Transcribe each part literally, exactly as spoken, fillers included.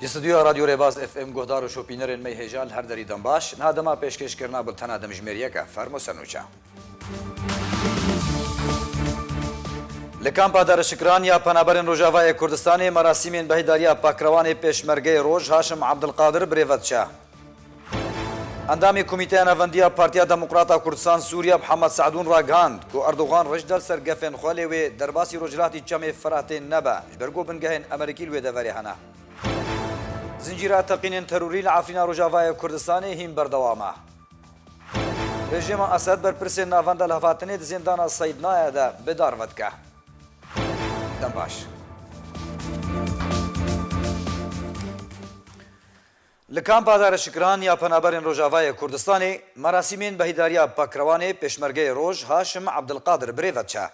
Ji stûdyoya Radyo Rêbaz F M guhdar û şopînerên me yê hêja li her derî dem baş. Niha dema pêşkêşkirina bultena demjimêriyeke fermo ser nûçe. Li kampa Darişikran ya Penaberên Rojavayê Kurdistanê merasîmên behdariya Pakrewanê Pêşmergeyê Roj Haşim Abdulkadir birêve diçe. Endamê Komîteya Navendiya Partiya Demokrata Kurdistan Sûriye Mihemed Se'dûn ragihand ku Erdogan rijd da li ser gefên xwe, lê wê derbasî Rojhilatî Çemê Firatê nebe, ji ber ku bingehên Amerîkî li wê deverê hene. Zincîra teqînên terorî li Efrîna Rojavayê Kurdistanê hîn berdewam e. Rejîma Esed berpirsên Navenda Lihevhatinê di zîndana Seydnayê de bi dar vedike. Dem baş. Li kampa Darişikran ya Penaberên Rojavayê Kurdistanê merasîmên behdariya Pakrewanê Pêşmergeyê Roj Haşim Abdulkadir birêve diçe.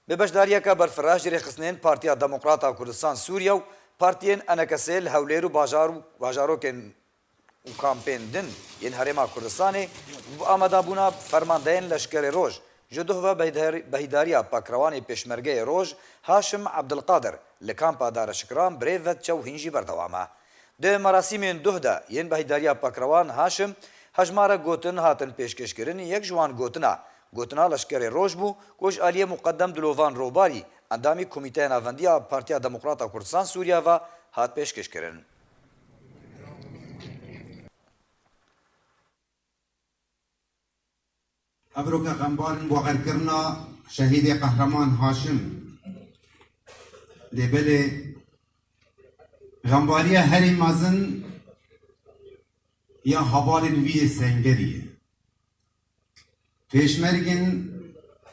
Bi beşdariyeke berfireh jî rêxistinên Partiya Demokrata Kurdistan Sûriye û partiyên E N K S li Hewlêr û bajar û bajarokên û kampên din yên Herêma Kurdistanê û bi amadebûna fermandeyên Leşkerê Roj ji duh ve behdar-, behdariya Pakrewanê Pêşmergeyê Roj Haşim Abdulkadir li kampa Darişikran birêve diçe û hîn jî berdewam e. Di merasîmên duh de yên behdariya Pakrewan Haşim hejmarek gotin hatin pêşkêşkirin, yek ji wan gotina, gotina Leşkerê Roj bû ku ji aliyê Muqedem Dilovan Robarî, endamî Komîteya Navendiya Partiya Demokrata Kurdistan Sûriye ve hat pêşkêşkirin. Evroke xembar in bo xerkirina şehîdê Qehreman Haşim. Lê belê xembariya herî mezin ya hevalên wî yê Sengerî ye. Pêşmergên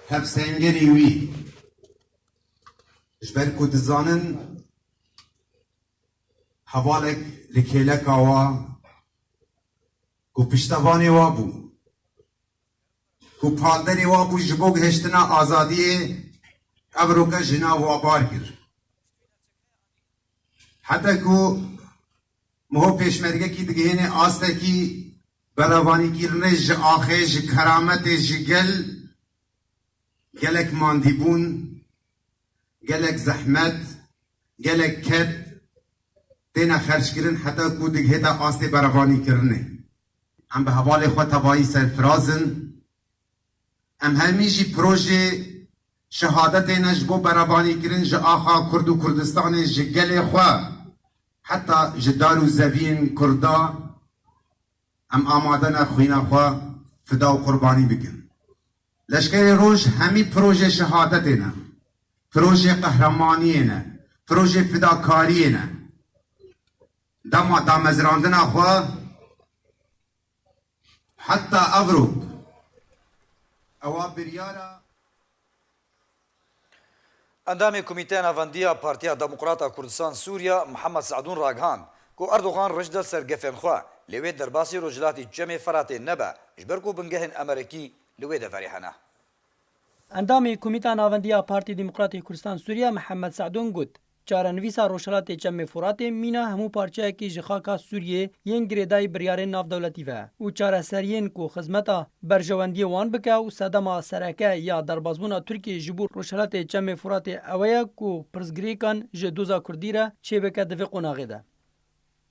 hevsengerî wî, ji ber ku dizanin hevalek li kêleka wa ku piştevanê wa bû, ku palderê wa bû ji bo gihiştina azadiyê, evroke jina wa bar kir. Heta ku miho pêşmergekî digihêne astekî berevanîkirinê ji axê, ji kerametê, ji gel, gelek mandîbûn, gelek zehmet, gelek ked têne xerckirin heta ku digihête astê berevanîkirinê. Em bi hevalê xwe tevayî serfiraz in. Em hemî jî projê şehadetê ne ji bo berevanîkirin ji axa Kurd û Kurdistanê, ji gelê xwe, heta ji dar û zeviyên Kurda, em amade ne xwîna xwe fida û qurbanî bikin. Leşkerê Roj hemî projê şehadetê ne, projê qehremaniyê ne, projê fidakariyê ne. Dema damezrandina xwe heta evrok ewa biryara. Endamê Komîteya Navendiya Partiya Demokrata Kurdistan Sûriye Mihemed Se'dûn ragihand ku Erdogan rijd da li ser gefên xwe, lê wê derbasî Rojhilatî Çemê Firatê nebe, ji ber ku bingehên Amerîkî li wê deverê hene. Endamê Komîta Navendiya Partî Demokratê Kurdistan Sûriye Mihemed Se'dûn got, çarenivîsa Rojhilatê Çemê Furatê mîna hemû parçeyekî ji xaka Sûriyê yên girêdayî biryarên navdewletî ve û çareseriyên ku xizmeta berjewendiyê wan bike û sedema sereke ya derbasbûna Tirkiyê ji bo Rojhilatê Çemê Furatê ew e ku pirsgirêkan ji doza Kurdî re çêbike di vê qonaxê de.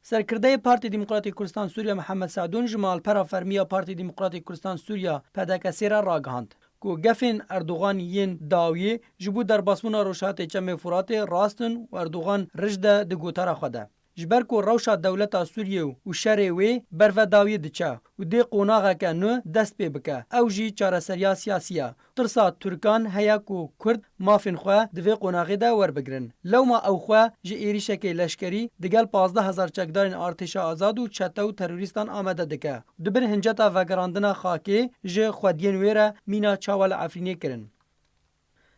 Serkirdeyê Partî Demokratîk Kurdistan Sûriye Mihemed Se'dûn ji malpera fermî ya Partî Demokratîk Kurdistan Sûriye, P D K S, re ragihand ku gefên Erdogan yên dawiyê ji bo derbasbûna Rojhilatê Çemê Furatê rast in û Erdogan rijd e di gotara xwe de. Ji ber ku rewşa dewleta Sûriyê û şerê wê berve dawiyê diçe û dê qonaxeke nû dest pê bike, ew jî çareseriya siyasî ye. Tirsa Tirkan heye ku Kurd mafên xwe di vê qonaxê de werbigirin. Lewma ew xwe ji êrîşekê leşkerî digel pazdeh hezar çekdarên Artêşa Azad û çete û terorîstan amade dike. Di bin hinceta vegerandina xakê ji xwediyên wê re mîna çawa li Efrînê kirin.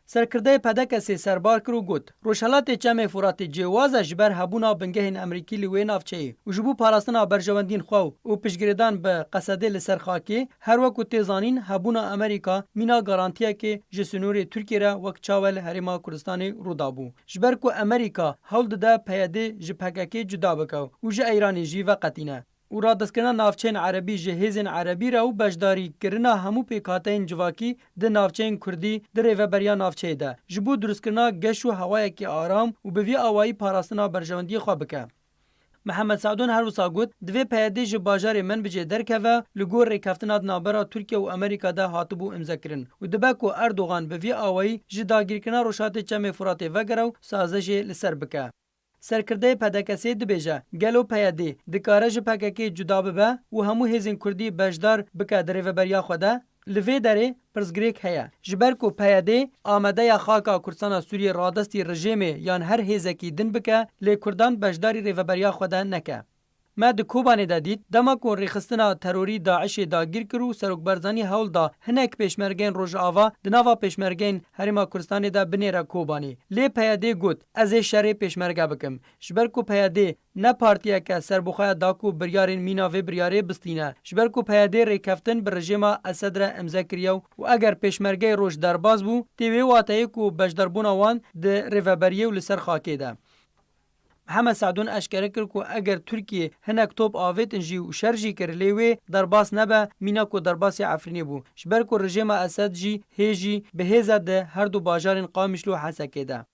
Serkirdeyê P D K S'ê serbar kir û got, Rojhelatê Çemê Furatê cêwaz e ji ber hebûna bingehên Amerîkî li wê navçeyê û ji bo parastina berjewendiyên xwe û piştgirêdan bi Qesedê li ser xakê, her wek ku tê zanîn, hebûna Amerîka mîna garantiyekê ji sînorê Tirkiyê re wek çawa li Herêma Kurdistanê rû dabû. Ji ber ku Amerîka hewl dide P Y D ji P K K cuda bike û ji Îranê jî veqetîne. û radestkirina navçeyên erebî ji hêzên erebî re û beşdarîkirina hemû pêkhateyên civakî di navçeyên kurdî di rêveberiya navçeyê de ji bo dirustkirina geş û hewayekî aram û bi vî awayî parastina berjewendiyê xwe bike. Mihemed Sadûn her wisa got, divê P Y D ji bajarê Menbicê derkeve, li gor rêkeftina di navbera Tirkiye û Amerîka de hatibû imzekirin û dibe ku Erdogan bi vî awayî ji dagirkirina Rojhilatê Çemê Firatê vegere û sazişê li ser bike. Serkirdeyê P D K S'ê dibêje, gelo P Y D dikare ji P K K'ê cuda bibe û hemû hêzên Kurdî beşdar bike di rêveberiya xwe de? Li vê derê pirsgirêk heye. Ji ber ku P Y D amade ye xaka Kurdistana Sûriyê radestî rejêmê yan her hêzekî din bike, lê Kurdan beşdarî rêveberiya xwe de neke. Me di Kobanê de dît, dema ku rêxistina terorî DAIŞê dagîr kir û Serok Barzanî hewl da hinek pêşmergeyên Rojava di nava pêşmergeyên Herêma Kurdistanê de binêre Kobanê. Lê P Y D got, ez ê şerê pêşmerge bikim. Ji ber ku P Y D ne partiyeke serbixwe ye da ku biryarên mîna vê biryarê bistîne. Ji ber ku P Y D rêkeftin bi rejêma Esed re imze kiriye û eger pêşmergeyê roj derbas bû, tê wê wateyê ku beşdarbûna wan di rêveberiyê û li ser xakê de. Mihemed Sadûn eşkere kir ku eger Tirkiyê hinek top avêtin jî û şer jî kir, lê wê derbas nebe, mîna ku derbasî Efrînê bû. Ji ber ku rejêma Esed jî hê jî bi hêz e di her du bajarên Qamîşlo û Hesekê de.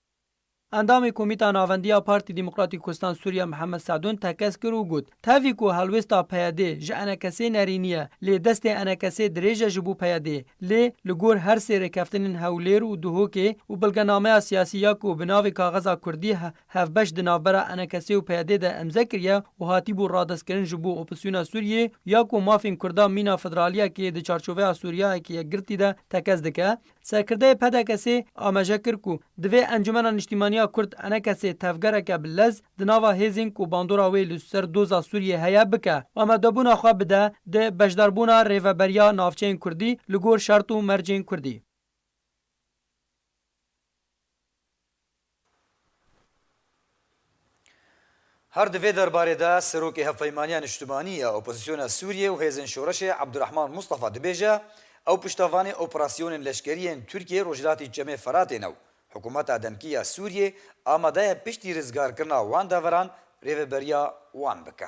Endamê Komîta Navendî ya Partî Demokratîk Kurdistan Sûriye Mihemed Sedûn tekez kir û got, tevî ku helwêsta P Y D ji enekesê nerînî ye, lê destê enekesê dirêj e ji bo P Y D, lê li gor her sê rêkeftinên Hewlêr û Duhokê û belgenameya siyasî ya ku bi navê kaxeza Kurdî he-, hevbeş di navbera enekesê û P Y D de imze kiriye û hatîbû radestkirin ji bo opozisyona Sûriyê ya ku mafên Kurda mîna federaliyekê di çarçoveya Sûriyeyekê yekgirtî de tekez dike, Serkirdeyê P D K S'ê amaje kir ku divê Encûmena Niştîmaniya Kurd, enekesê, tevgereke bi lez di nava hêzên ku bandora wê li ser doza Sûriyê heye bike û amadebûna xwe bide di beşdarbûna rêveberiya navçeyên Kurdî li gor şert û mercên Kurdî. Her di vê derbarê de Serokê Hevpeymaniya Niştimanî ya Opozisyona Sûriyê û Hêzên Şoreşê Abdurrahman Mustafa dibêje, ew piştevanê operasyonên leşkerî yên Tirkiyê Rojhilatî Çemê Feratê ne û hikûmeta demkî ya Sûriyê amade ye piştî rizgarkirina wan deveran rêveberiya wan bike.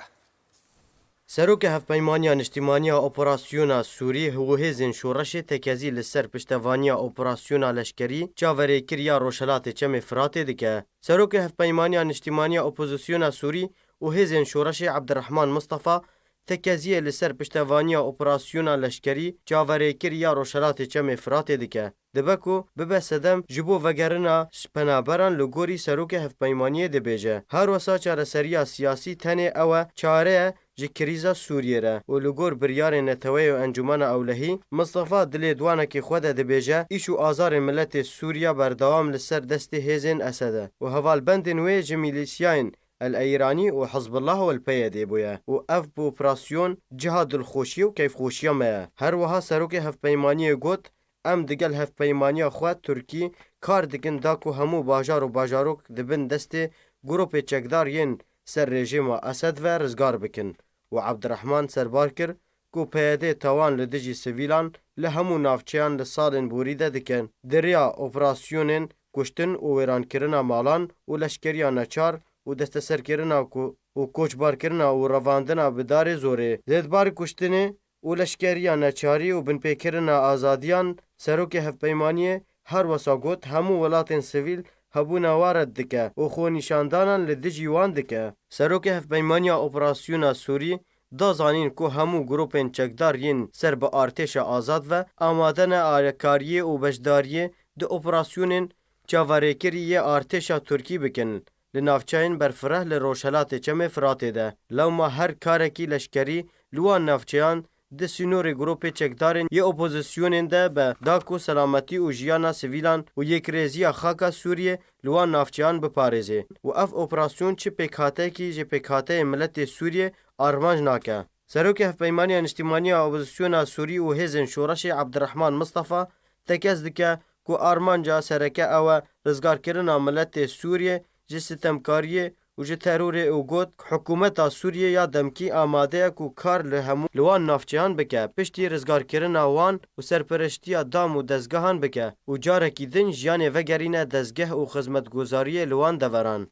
Serokê Hevpeymaniya Niştîmaniya Operasyona Sûrî û Hêzên Şoreşê tekezî li ser piştevaniya operasyona leşkerî çaverêkir ya Rojhelatê Çemê Firatê dike. Serokê Hevpeymaniya Niştîmaniya Opozisyona Sûrî û Hêzên Şoreşê Abdirehman Mistefa tekeziyê li ser piştevaniya operasyona leşkerî çaverêkir ya Rojhelatê Çemê Firatê dike. Dibe ku bibe sedem ji bo vegerina penaberan li gorî Serokê Hevpeymaniyê dibêje, her wesa çareseriya siyasî tenê ew e çare ye ji krîza Sûriyê re û li gor biryarên Neteweyê û Encûmena Ewlehî, Mistefa di lêdwanekî xwe de dibêje, îş û azarên miletê Sûriya berdewam li ser destê hêzên Esed e û hevalbendên wê ji mîlîsyayên El Eyranî û Hizbullah û El P Y D bûye û ev bi operasyon ciha dilxweşiyê û keyfxweşiya me ye. Her wiha Serokê Hevpeymaniyê got, Em digel hevpeymaniya xwe Tirkî kar dikin da ku hemû bajar û bajarok di bin destê grûpê çekdar yên ser rejîma Esed ve rizgar bikin û Abdirehman serbar kir ku P Y D tawan li dijî sivîlan li hemû navçeyan li salên borî de dikin. Di riya operasyonên kuştin û wêrankirina malan û leşkeriya neçar û desteserkirina ku û koçbarkirina û revandina bi darê zorê, zêdbarî kuştinê û leşkeriya neçarî û binpêkirina azadiyan, Serokê Hevpeymaniyê her wesa got, hemû welatên sivîl hebûna wan red dike û xwenîşandanan li dijî wan dike. Serokê Hevpeymaniya Operasyona Sûrî da zanîn ku hemû grûpên çekdar yên ser bi artêşa azad ve amade ne alîkariyê û beşdariyê di operasyonên çaverêkirî yê artêşa Tirkî bikin li navçeyên berfireh li Rojhelatê Çemê Firatê de. Lewma her karekî leşkerî li wan navçeyan di sînorê grûpê çekdarên yê opozisyonên de be, da ku selametî û jiyana sivîlan û yêkrêziya xaka Sûriyê li wan navçeyan biparêzê û ev operasyon çi pêkhateyekî ji pêkhateyên miletê Sûriyê armanc nake. Serokê Hevpeymaniya Niştîmaniya Opozisyona Sûrî û Hêzên Şoreşê Abdirehman Mistefa tekez dike ku armanca sereke ew e rizgarkirina miletê Sûriyê ji sitemkariyê û ji terorê û got, hikûmeta Sûriyê ya demkî amade ye ku kar li hemû li wan navçeyan bike, piştî rizgarkirina wan û serperiştiya dam û dezgehan bike û carekî din jiyanê vegerîne dezgeh û xizmetguzariyê li wan deveran.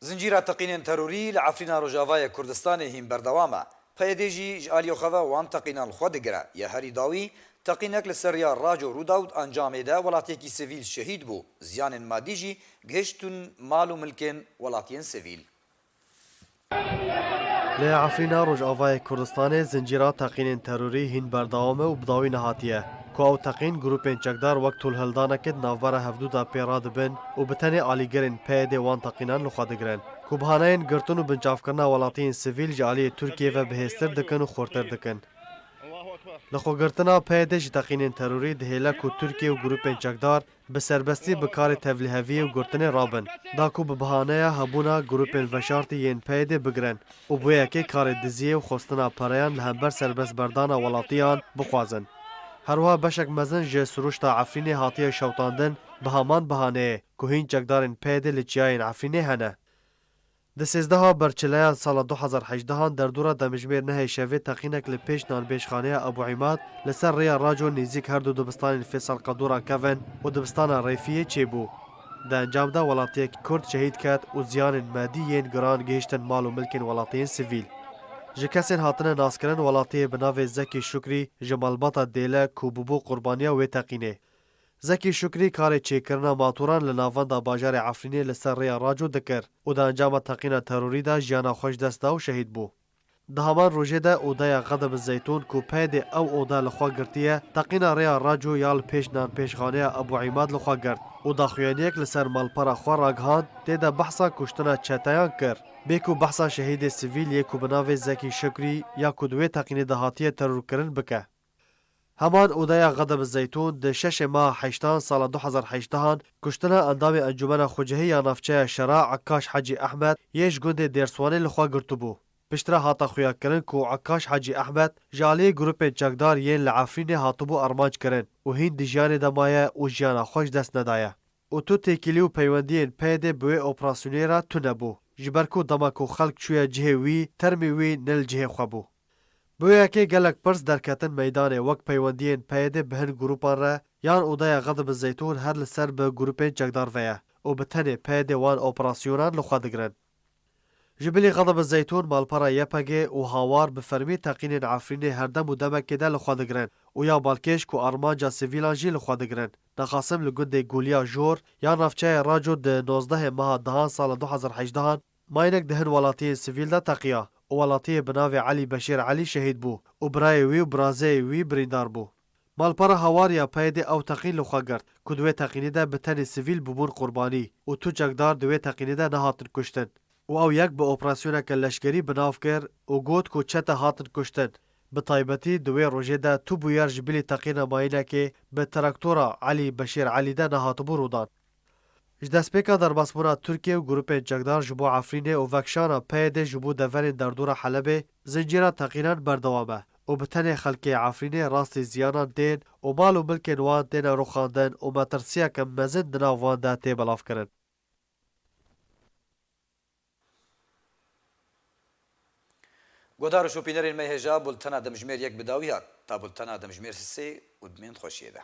Zincîra teqînên terorî li Efrîna Rojavayê Kurdistanê hîn berdewam e. P Y D jî ji aliyê xwe ve wan teqînan li xwe digire. Ya herî dawî, teqînek li ser riya Raco rû da û di encamê de welatiyekî sivîl şehîd bû. Ziyanên madî jî gihiştin mal û milkên welatiyên sivîl. Li Efrîna Rojavayê Kurdistanê zincîra teqînên terorî hîn berdewam e û bi dawî nehatiye, ku ew teqîn grûpên çekdar wek tolhildanekê di navbera hevdû de pê radibin û bi tenê alîgirên P Y D wan teqînan li xwe digirin, ku bahaneyên girtin û binçavkirina welatiyên sivîl ji aliyê Tirkiyê ve bihêztir dikin û xurtir dikin. Lixwegirtina P Y D ji teqînên terorî dihêle ku Tirkiye û grûpên çekdar bi serbestî bi karê tevliheviyê û girtinê rabin, da ku bi bahaneya hebûna grûpên veşartî yên P Y D bigirin û bi wê yekê karê diziyê û xwestina pereyan li hember serbestberdana welatiyan bixwazin. Herwiha beşek mezin ji sirûşta Efrînê hatiye şewitandin bi heman bahaneyê ku hîn çekdarên P Y D li çiyayên Efrînê hene. Di sêzdeha berçileyan sala du hezar hejdehan derdora demjimêr nehê şevê teqînek li pêş nanpêşxaneya Ebû Îmad li ser rêya Raco nêzîk her du dibistanên Fêsal Qedûra Kevin û dibistana Rêfiyê çêbû. Di encam de welatiyekî Kurd şehîd ket û ziyanên medî yên giran gihiştin mal û milkên welatiyên sivîl. Ji kesên hatine naskirin welatiyê bi navê Zekî Şukrî ji malbata Dêle ku bûbû qurbaniya wê teqînê. Zekî Şukrî karê çêkirina matoran li navenda bajarê Efrînê li ser rêya Raco dikir û di encama teqîna terorî de jiyana xwe ji dest da û şehîd bû. Di heman rojê de odeya Xedib Zeytûn ku P Y D ew oda li xwe girtiye, teqîna rêya Raco ya li pêş nanpêşxaneya Ebû Îmad li xwe girt û daxuyaniyek li ser malpera xwe ragihand, tê de behsa kuştina çeteyan kir. Bê ku behsa şehîdê sivîl yê ku bi navê Zekî Şukrî ya ku di wê teqînê de hatiye terorkirin bike. Heman odeya Xedib Zeytûn di şeşê meha heştan sala du hezar hejdehan kuştina endamê Encûmena Xucehî ya Navçeya Şera Ekkaş Hecî Ehmed yê ji gundê Dêrswanê li xwe girtibû. Piştre hate xuyakirin ku Ekkaş Hecî Ehmed ji aliyê grûpên çekdar yên li Efrînê hatibû armanc kirin û hîn di jiyanê de maye û jiyana xwe ji dest nedaye. Û tu têkilî û peywendiyên P Y D bi wê operasyonê re tune bû, ji ber ku dema ku xelk çûye cihê wî, termê wî ne li cihê xwe bû. Bi wê yekê gelek pirs derketin meydanê, wek peywendiyên P Y D bi hin grûpan re, yan odeya Xedib Zeytûn her li ser bi grûpên çekdar ve ye û bi tenê P Y D wan operasyonan li xwe digirin. Ji bilî Xedib Zeytûn malpera Y P G û Hawar bi fermî teqînên Efrînê her dem û demekê de li xwe digirin û ya balkêş ku armanca sivîlan jî li xwe digirin. Nexasim li gundê Goliya Jor ya navçeyê Raco di nozdehê meha dehan sala du hezar hejdehan mayînek di hin welatiyên sivîl de teqiya û welatiyê bi navê Elî Beşîr Elî şehîd bû û birayê wî û birazeyê wî birîndar bû. Malpera Hawar ya P Y D ew teqîn li xwe girt ku di wê teqînê de bi tenê sivîl bûbûn qurbanî û tu çekdar di wê teqînê de nehatin kuştin û ew yek bi operasyoneke leşkerî bi nav kir û got ku çete hatin kuştin. Bi taybetî di wê rojê de tu bûyer ji bilî teqîna mayînekê bi traktora Elî Beşîr Elî de nehatibû rûdan. Ji destpêka derbasbûna Tirkiye û grûpên çekdar ji bo Efrînê û vekşana P Y D ji bo deverên derdora Helebê, zincîra teqînan berdewam e û bi tenê xelkê Efrînê rastî ziyanan tên û mal û milkên wan têne rûxandin û metirsiyeke mezin di nav wan de tê belavkirin. Guhdar û şopînerên me hêja bultena demjimêr yek bi dawî hat. Ta bultena demjimêr sisê û dimên xweşiyê de.